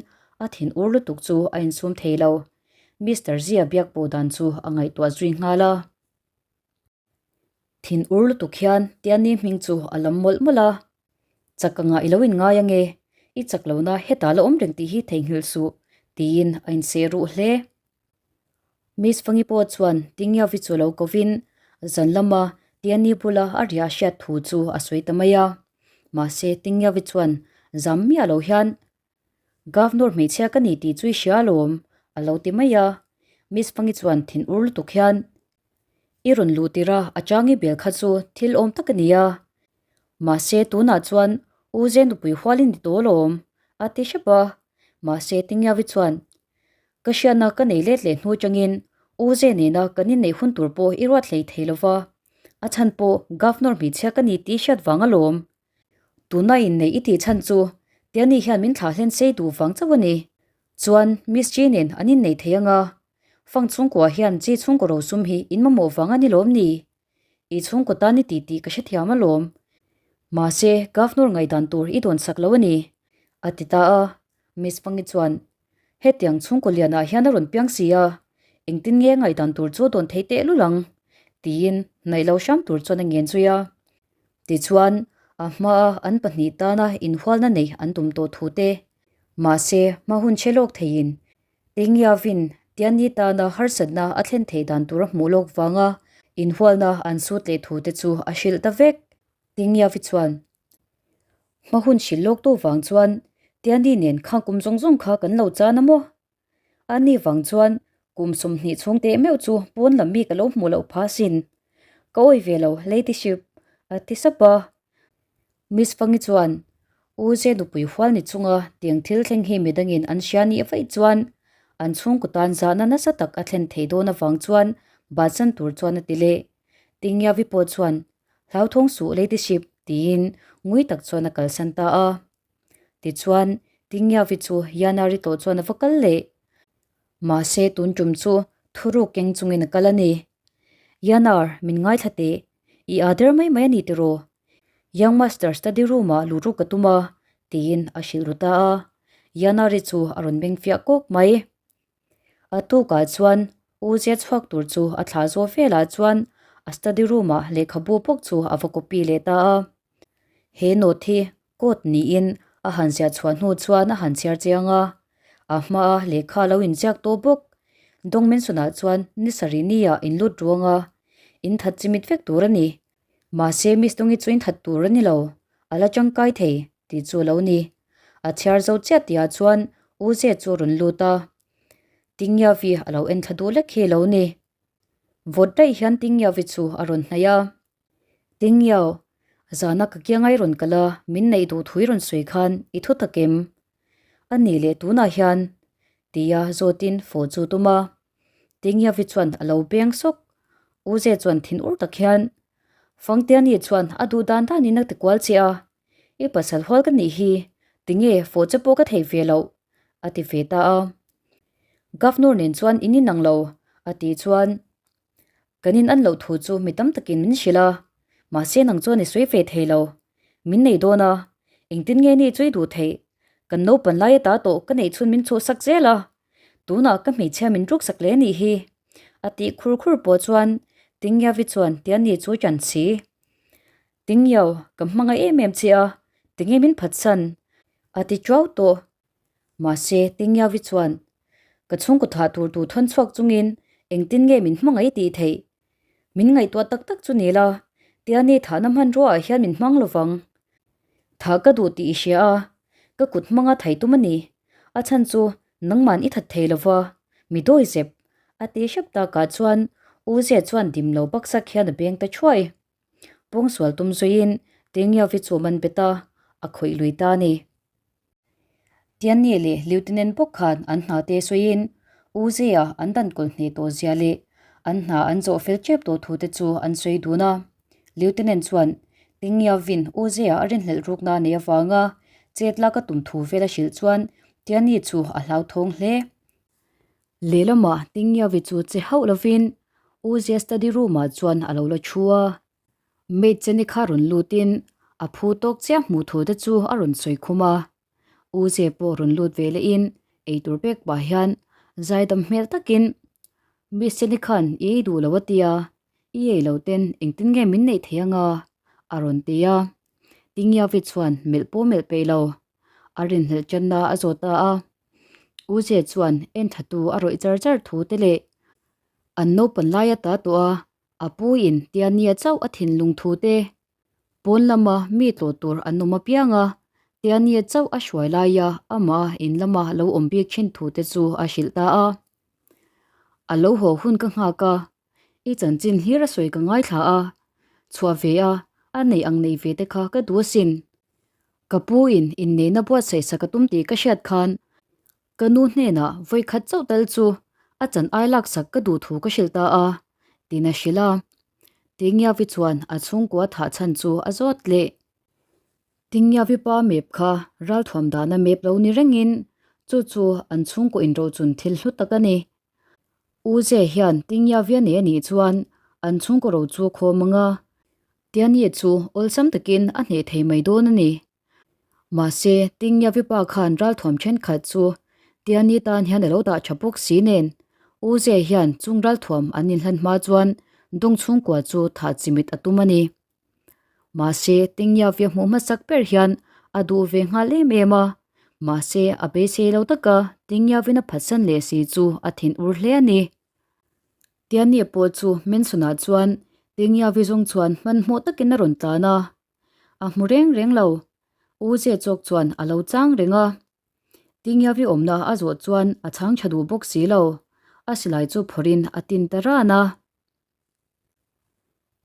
a thin ur lutuk chu a insum thei lo. Mister Zia biak pawh dan chu a ngaihtuah zui nghal a. Thin ur lutuk hian Tianni hming chu a lam mawlh mawlh a. Chak angah i lo inngai ange, i chak lohna hetah la awm reng tih hi theihnghilh suh, tiin a inseh ruh hle. Miss Fangi pawh chuan Tingyavi chu lo kovin zan lama Tianni bula a riah hriat thu chu a sawi ta mai a. Mahse Tingyavi chuan zam miah lo hian, Governor hmeichhia ka ni tih chu i hria alawm, a lo ti mai a. Miss Fangi chuan thin ur lutuk hian, I rawn luh tir a, a changi bel kha chu thil awm tak a ni a. Mahse tunah chuan U Ze nupui hual i ni tawh alawm, a ti hrep a. Mahse, Tingyavi chuan, Ka hriatna ka nei let leh hnu atangin U Ze nena kan inneih hun tur pawh i ruat hlei thei lo va, a chhan pawh Governor hmeichhia ka ni tih hriat vang alawm. Tuna inneih i tih chhan chu Tiani hian min thlah hlen sei duh vang chauh a ni. Chuan Miss Ji nen an innei thei anga, Fang chhungkua hian Ji chhungkaw rosum hi in mamawh vang a ni lawm ni? I chhungkaw tan i tih tih ka hrethiam alawm. Mahse, Governor ngaihdan tur i dawnsak lo a ni, a ti ta a. Miss Fangi chuan, Hetiang chhungkaw lianah hian a rawn piang si a, engtin nge ngaihdan tur chu dawn thei teh lul ang? tiin hnaih lo hram tur chuan a ngen zui a. Tichuan, a hmaa an pahnih tana inhualna nei an tum tawh thu te, mahse hma hun chhe lawk theiin Tingyavin Tianni tana harsatna a thlen theih dan tur a hmuh lawk vanga inhualna an sut leh thu te chu a hrilh ta vek. Tingyavi chuan, Hma hun hrilh lawk tu vang chuan Tianni nen khang kum zawng zawng kha kan lo chan a maw? Ani vang chuan kum 20 chhung teh meuh chu pawn lam mi ka lo hmuh loh phah asin. Ka awi ve lo, Ladyship, a ti sap a. Miss Fangi chuan, U Ze nupui hual ni chunga tiang thil thleng hi midangin an hria nih vaih chuan an chhungkaw tan zahna nasa tak a thlen thei dawn avang chuan bansan tur chuan a ti leh. Tingyavi pawh chuan, Hlauthawng suh Ladyship, tiin ngui tak chuan a kalsan ta a. Tichuan, Tingyavi chu Yanari tawh chuan a va kal leh. Mahse tun tum chu thuruk keng chungin a kal a ni. Yanar, min ngaithla teh. I aa der mai mai a ni tiraw? Young Master study room ah luh ruk ka tum a, tiin a hrilh ru ta a. Yanari chu a rawn beng fiah kawk mai. A tukah chuan U Zia chhuak tur chu a thlah zawh velah chuan a study room ah lehkhabu bawk chu a va copy leh ta a. He note hi Coat niin a han ziah chhuah hnu chuan a han chhiar chiang a, a hmaa lehkha lo inziak tawh bawk. Dawng Manson-ah chuan ni sarih nia in lut ruang a, in that chimit vek tur a ni. Mahse Miss Dawngi chu in that tur a ni lo, a la tangkai thei tih chu a lo ni. A chhiar zo chiah tihah chuan U Ze chu a rawn lut a, Tingyavi a lo en thla duh lek hi a lo ni. Vawt daih hian Tingyavi chu a rawn hnaih a. Tingyao, zana ka kianga i rawn kal a, min neih duh thu i rawn sawi khan i thu tak em? A nih leh tunah hian? tia zawtin fawh chu tum a. Tingyavi chuan a lo beng sawk. U Ze chuan thin ur tak hian, Fangtiani chuan a duh dan danin a ti kual che a, i pasal hual ka nih hi, tinge fawh che pawh ka thei ve loh? a ti ve ta a. Governor nen chuan in inang lo, a tih chuan, Kan in an loh thu chu mi tam takin min hrilh a, mahse nang chuan i sawi ve thei lo. Min nei dawn a, engtin nge ni chu i duh theih? Kan naupan lai ata tawh ka neih chhun min chhuhsak zel a, tunah ka hmeichhia min ruksak leh anih hi. A tih khur khur pawh chuan Tingyavi chuan Tiani chu ṭan si. Tingyao, ka hmangaih em em che a, tinge min phatsan? A ti ṭuau tawh. Mahse, Tingyavi chuan, Ka chhungkaw thah tur tu thawn chhuak chungin engtin nge min hmangaih tih theih? Min ngaihtuah tak tak chu ni la, Tiani thahna hmanrua ah hian min hmang lovang. Thah ka duh tih i hria a, ka kut hmanga thai tum a ni. A chhan chu nangman i that thei lova, mi dawi zep, a ti hrep takah chuan U Zia chuan dim lo baksak hian a beng ta thuai. Pawngsual tum zuiin Tingyavi chu man bet a, a khawih lui ta a ni. Tianni leh Lieutenant bawk khan an hna te sawiin U Zia an dan kawlh hneh tawh zia leh an hna an zawh fel tep tawh thu te chu an sawi dun a. Lieutenant chuan Tingyavin U Zia a rinhlelh rukna nei avanga chet lak a tum thu vel a hrilh chuan Tianni chu a hlauthawng hle. Lehlamah Tingyavi chu che hauh lovin U Zia study room ah chuan a lo la thu a. Maid cheni kha rawn lutin a phu tawk chiah hmuh thu te chu a rawn sawi khum a. U Ze pawh rawn lut ve lehin eitur pek pah hian zaidam hmel takin Miss Cheni khan i ei duh lo a tia, i ei lo ten engtin nge min neih thei anga? a rawn ti a. Tingyavi chuan melh pawh melh peih lo. A rinhlelh channa a zawt ta a. U Ze chuan en thatu a rawih char char thu te leh an naupan lai a ta tawh a. A pu in Tiania chauh a thinlung thu te, pawn lama mi tlawh tur an awm apiang a, Tiania chauh a hruai laia amah in lama lo awm bik thin thu te chu a hrilh ta a. A lo haw hun ka nghak a, i chanchin hlir a sawi ka ngaithla a, chhuah ve a, a nei ang nei ve te kha ka duh asin. Ka pu in inneihna buatsaih sak a tum tih ka hriat khan. Ka nu hnenah vawi khat chauh tal chu a chan ai laksak ka duh thu ka hrilh ta a, tiin a hrilh a. Tingiavi chuan a chhungkua thah chhan chu a zawt leh. Tingiavi pa mep kha ralthuam dana mep lo ni rengin chu chu an chhungkaw inrochun thil hlu tak a ni. U Ze hian Tingiavi a nei a nih chuan an chhungkaw ro chu a khawm ang a, Tianie chu awlsam takin a hneh thei mai dawn a ni. Mahse, Tingiavi pa khan ralthuam thenkhat chu Tiani tan hian a lo dah tha bawk si nen, U Ze hian chung ralthuam an inhlan hma chuan dawng chhungkua chu thah chimit a tum a ni. Mahse, Tingiavia hmuh hmasak ber hian a duh ve nghal em em a, mahse a beisei lo taka Tingiavin a phatsan leh si chu a thin ur hle a ni. Tiani pawh chu Manson-ah chuan Tingiavi zawng chuan hmanhmawh takin a rawn tlan a, a hmu reng reng lo. U Ze chawk chuan a lo chang reng a. Tingiavi awmna a zawh chuan a chhang tha duh bawk si lo, a silai chu phawrhin a tin ta ran a.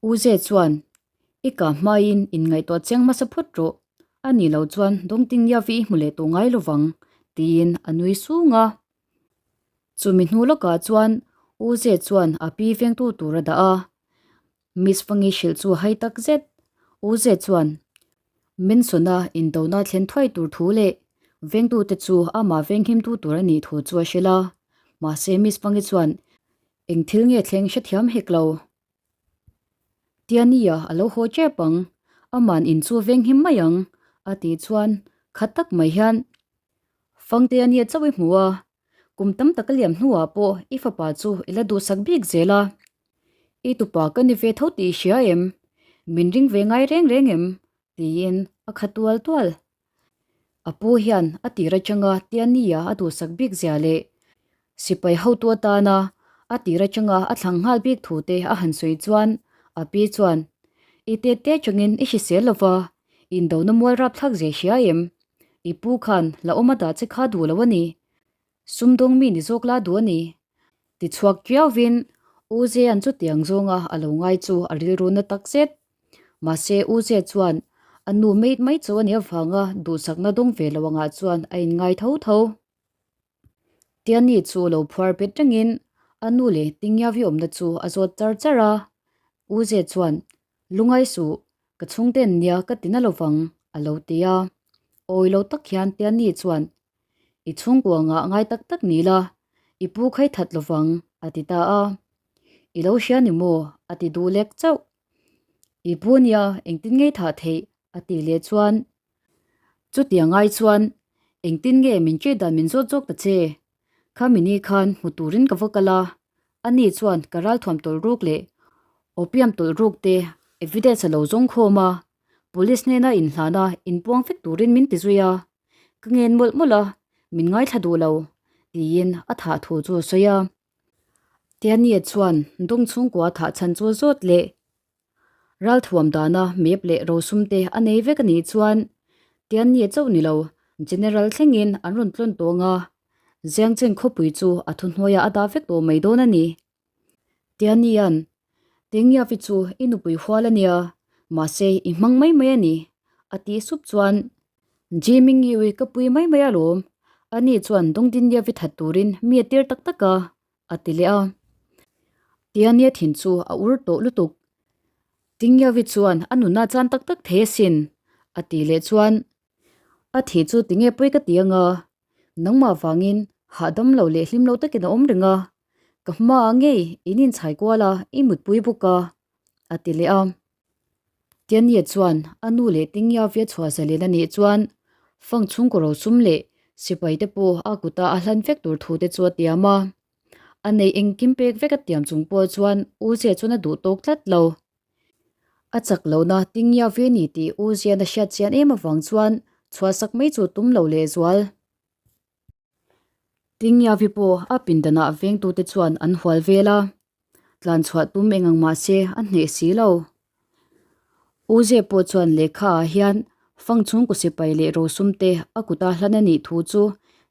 U Ze chuan, I kah hmain inngaihtuah chiang hmasa phawt rawh, a nih loh chuan Dawngtingyavi i hmu leh tawh ngai lovang, tiin a nui sung a. Chumi hnu lawkah chuan U Ze chuan a pi vengtu tur a dah a. Miss Fangi hrilh chu a hai tak zet. U Ze chuan, Manson-a indona thlen thuai tur thu leh vengtute chu amah venghimtu tur a nih thu chu a hrilh a. Mahse Miss Fangi chuan, Eng thil nge thleng hrethiam hek lo. Tiania a lo haw tep ang, aman in chu venghim mai ang, a tih chuan khat tak mai hian Fangte ania chauh i hmu a, kum tam tak a liam hnuah pawh i fapa chu i la duhsak bik zel a. I tupa ka ni ve tho tih i hria em? Min ring ve ngai reng reng em? tiin a kha tual tual. A pu hian a tir atanga Tiania a duhsak bik zia leh sipai hotu atana a tir atanga a thlang nghal bik thu te a han sawi chuan a pi chuan, I te te atangin i hrisel lova, indona mual rapthlak zia hria em? I pu khan la awm a dah che kha duh lo a ni. Sumdawng mi ni zawk la duh a ni. Tichhuak kiauvin U Zea'n chutiang zawnga a lo ngai chu a rilru na tak zet. Mahse U Zea chuan a nu mate mai chu a nih avanga duhsakna dawng ve lo angah chuan a inngai tho tho. Tiani chu lo phuar bet rengin a nu leh Tingiavi awmna chu a zawt char char a. U Zea chuan, Lungai suh, ka chhungten nia ka ti na lovang, a lo ti a. Awi lo tak hian Tiani chuan, I chhungkua ngah ngai tak tak ni la, i pu khai that lovang, a ti ta a. I lo hria ni maw? a ti duh lek chauh. I pu nia engtin nge thah theih? a tih leh chuan, Chutiang ai chuan engtin nge min chet dan min zawt zawk ta che? Kha mini khan hmu turin ka va kal a, ani chuan ka ralthuam tawlh ruk leh opium tawlh ruk te evidence a lo zawng khawm a, police hnena inhlana inpuang vek turin min ti zui a. Ka ngen mawlh mawlh a, min ngaithla duh lo, tiin a thah thu chu a sawi a. Tianie chuan dawng chhungkua thah chhan chu a zawt leh. Ralthuam dana map leh rosum te a nei vek a nih chuan Tianie chauh ni lo, General thlengin an rawn tlawn tawng a, Ziangcheng khawpui chu a thuhnuaiah a dah vek tawh mai dawn a ni. Tianian, Tengyavi chu i nupui hual a nia, mahse i hmang mai mai a ni, a tih sup chuan Jimmy Ngiui ka pui mai mai alawm, ani chuan Dawngdinyavi that turin mi a tir tak tak a, a ti leh a. Tiania thin chu a ur tawh lutuk. Tingyavi chuan a nunna chan tak tak thei asin, a ti leh chuan A thih chu tinge pawi ka ti anga, nangmah vangin hahdam lo leh hlim lo takin a awm reng a, ka hmaah ngei in inchhai kual a, i mutpui bawk a, a ti leh a. Tiania chuan a nu leh Tingiavia chhuah zalen a nih chuan fang chhungkaw rosum leh sipai te pawh a kuta a hlan vek tur thu te chu a tiam a. A nei engkim pek vek a tiam chung pawh chuan U Zia chuan a duh tawk tlat lo. A chak lohna Tingiavia ni tih U Zian a hriat chian em avang chuan chhuahsak mai chu tum lo lehzual. Tingiavi pawh a pindanah vengtute chuan an hual vel a, tlan chhuah tum eng ang mah se a hneh si lo. U Ze pawh chuan lehkha ah hian fang chhungkaw sipai leh rosum te a kuta hlan a nih thu chu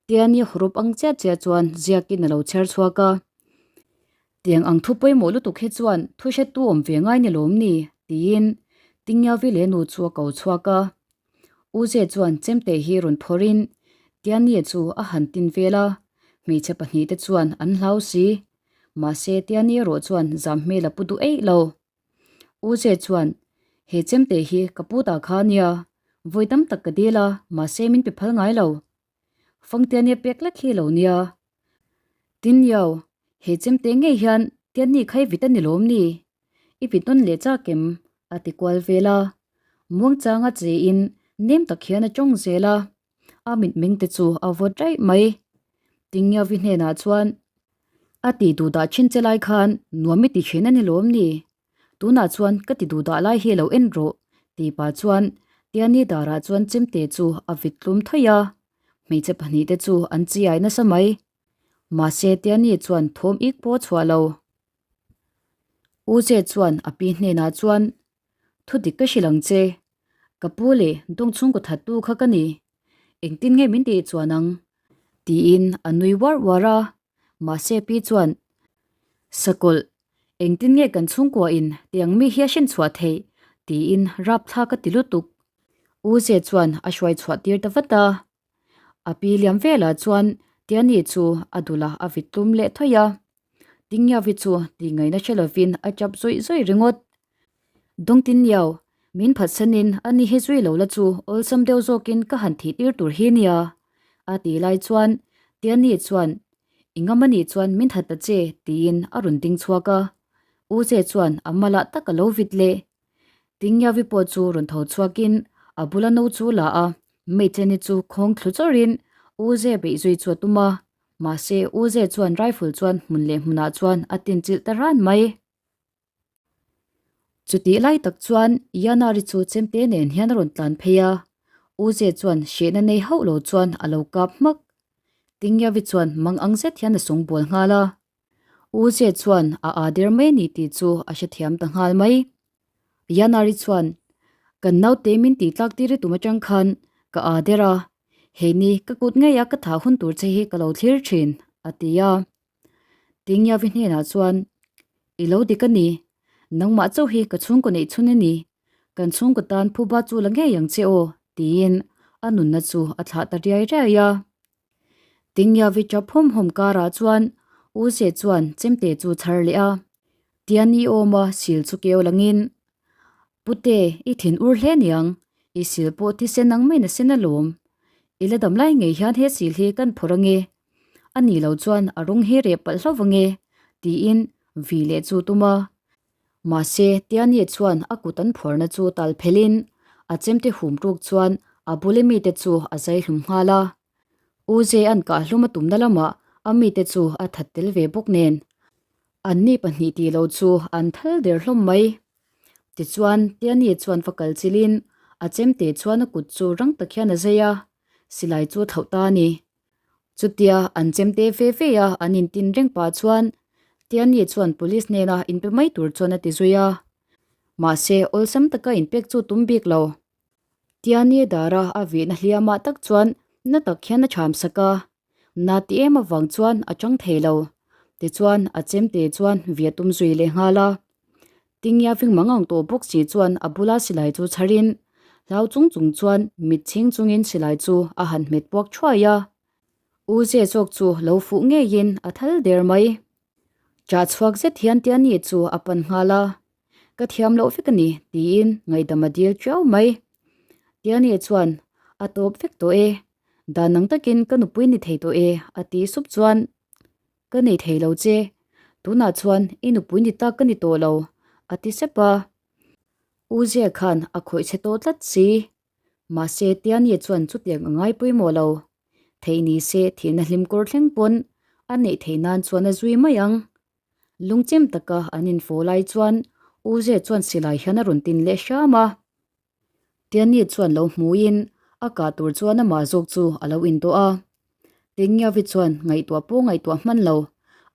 Tiani hawrawp ang chiah chiah chuan ziakin a lo chher chhuak a. Tiang ang thu pawimawh lutuk hi chuan thu hrettu awm ve ngai ni lawm ni? tiin Tingiavi leh nu chu a ko chhuak a. U Ze chuan chemte hi rawn phawrhin. Tiannie chu a han tin vel a, hmeichhe pahnihte chuan an hlau si. Mahse Tiannie erawh chuan zam hmel a pu duh eih lo. U Ze chuan, He chemte hi ka pu ta kha a nia, vawi tam tak ka dil a, mahse min pe phal ngai lo. Fang Tiannie pek lek hi lo nia. Tin Yao, he chemte ngei hian Tiannie kha i vit a ni lawm ni? I vit nawn leh chak em? a ti kual vel a. Muangchanga che in nem tak hian a tawng zel a, a mitmeng te chu a vawt raih mai. Tingyavi hnenah chuan, A ti duh dah thin che lai khan nuam i ti thin a ni lawm ni? Tunah chuan ka ti duh dah lai hi lo en rawh, tih pah chuan Tiani darah chuan chemte chu a vit tlum thawih a. Hmeichhe pahnihte chu an chiai nasa mai. Mahse Tiani chuan thawm ik pawh a chhuah lo. U Ze chuan a pi hnenah chuan, Thu dik ka hrilh ang che. Ka pu leh dawng chhungkaw thattu kha ka ni. Engtin nge min tih chuan ang? Tiin a nui uar uar a. Mahse pi chuan, Sakawlh, engtin nge kan chhungkuain tiang mi hi a hrin chhuah theih? Tiin rapthlak a ti lutuk. U Ze chuan a hruai chhuah tir ta vat a. A pi liam velah chuan Tiani chu a dul a, a vit tlum leh thawih a. Tingyavi chu tih ngaihna hre lovin a tap zawih zawih ringawt. Dawngtinniau, min phatsanin a ni hi zui lo la chu awlsam deuh zawkin ka han thih tir tur hi nia, a tih lai chuan Tiani chuan, I ngam a nih chuan min that ta che, tiin a rawn ding chhuak a. U Ze chuan a malah tak a lo vit leh. Tingyavi pawh chu rawn tho chhuakin a bula no chu la a, Meicheni chu khawng thlu chawrhin U Ze beih zui chu a tum a, mahse U Ze chuan rifle chuan hmun leh hmunah chuan a tinchilh ta ran mai. Chutih lai tak chuan Yanari chu chemte nen hian a rawn tlan phei a, U Ze chuan hrehna nei hauh lo chuan a lo kap hmak. Tingyavi chuan mang ang zet hian a sawngbawl nghal a. U Ze chuan a aa der mai a ni tih chu a hrethiam ta nghal mai. Yanari chuan, Kan naute min tih tlak tir i tum atang khan ka aa der a, hei ni ka kut ngei a ka thah hun tur che hi ka lo thlir thin, a ti a. Tingyavi hnenah chuan, I lo dik a ni, nangmah chauh hi ka chhungkaw neih chhun i ni, kan chhungkaw tan phuba chu la ngei ang che aw, tiin a nunna chu a thlah ta riai riai a. Tingyavi tap hawm hawm karah chuan U Ze chuan chemte chu chhar leh a, Tian i awm a sil chu keu langin, Pute, i thin ur hle niang, i sil pawh thisen ang maiin a sen alawm. I la dam lai ngei hian he sil hi kan phawrh ange. A nih loh chuan a rawng hi reh palh hlauh ange, tiin vi leh chu tum a. Mahse, Tiani chuan a kut an phuarna chu tal phelhin a chemte hum ruk chuan a bula mite chu a zai hlum nghal a. U Ze an kah hlum a tumna lamah a mite chu a that tel ve bawk nen. Anni pahnih tih lo chu an thal der hlawm mai. Tichuan, Tiani chuan va kal chilhin a chemte chuan a kut chu rang tak hian a zai a, silai chu a thlauh ta a ni. Chutia an chemte ve ve a an intin reng pah chuan Tiani chuan police hnena inpe mai tur chuan a ti zui a. Mahse, awlsam taka inpek chu tum bik lo. Tiani dara a vihna hliamah tak chuan na tak hian a cham sak a. Na ti em avang chuan a chang thei lo. Tichuan a chemte chuan via tum zui leh nghal a. Tingya ving mang ang tawh bawk si chuan a bula silai chu chharin hlau chung chung chuan mit chhing chungin silai chu a han hmet puak thuai a. U Ze zawk chu lo fuh ngeiin a thal der mai. Chah chhuak zet hian Tiani chu a pan nghal a. Ka thiam loh vek a ni, tiin ngaihdam a dil tiau mai. Tiani chuan, A tawp vek tawh e. Dan ang takin ka nupui ni thei tawh e, a ti sup chuan, Ka nei thei lo che. Tunah chuan i nupui ni tak ka ni tawh lo, a ti sep a. U Zia khan a khawih chhe tawh tlat si. Mahse, Tiani chuan chutiang a ngai pawimawh lo. Theih ni se thihna hlim kawr thleng pawn a neih theih nan chuan a zui mai ang. Lungchem taka an info lai chuan U Ze chuan silai hian a rawn tin leh hram a. Tiani chuan lo hmuin a kah tur chuan amah zawk chu a lo indawh a. Tingiavi chuan ngaihtuah pawh ngaihtuah hman lo,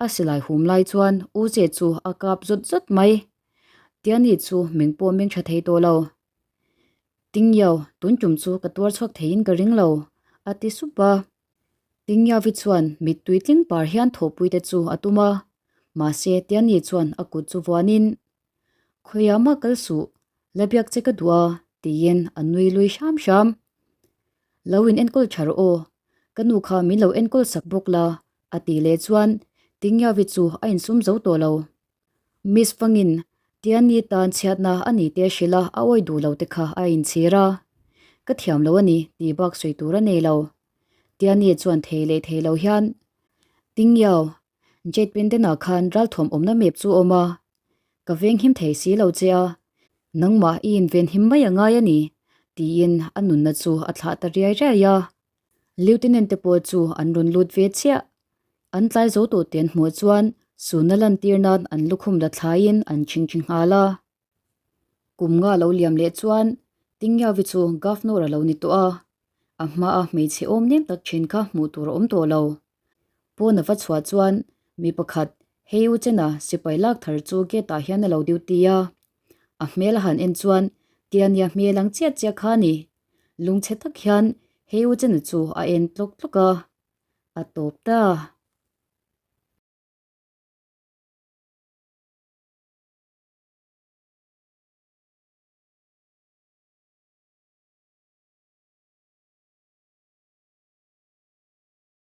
a silai hum lai chuan U Ze chu a kap zawt zawt mai. Tiani chu meng pawh meng tha thei tawh lo. Tingiau, tun tum chu ka tuar chhuak theiin ka ring lo, a ti sup a. Tingyavi chuan mittui tling par hian thawhpui te chu a tum a, mahse Tiani chuan a kut chu vuanin, Khawiah mah kal suh, la biak che ka duh a, tiin a nui lui hram hram. Lo in enkawl tha rawh aw. Ka nu kha min lo enkawl sak bawk la, a tih leh chuan Tingyavi chu a insum zo tawh lo. Miss Fangin Tiani tan chhiatna a ni te hrilh a, a awi duh lo te kha a inchhir a. Ka thiam lo a ni tih bak sawi tur a nei lo. Tiani chuan thei leh thei lo hian, Tingyao, Jade Pendena khan ralthuam awmna map chu awm a, ka venghim thei si lo che a, nangmah i invenhim mai a ngai a ni, tiin a nunna chu a thlah ta riai riai a. Lieutenant te pawh chu an rawn lut ve chiah. An tlai zo tawh te an hmuh chuan suna lantir nan an lukhum la thlaiin an chingchi nghal a. Kum nga lo liam leh chuan Tingyavi chu Governor a lo ni tawh a, a hmaa hmeichhe awm nem tak thin kha hmuh tur a awm tawh lo. Pawn a va chhuah chuan mi pakhat Hei u Chena sipai lak thar chu gate ah hian a lo duty a. A hmel a han en chuan Tiania hmel ang chiah chiah kha a ni. Lungchhe tak hian Hei u Chena chu a en tlawk tlawk a, a tawp ta.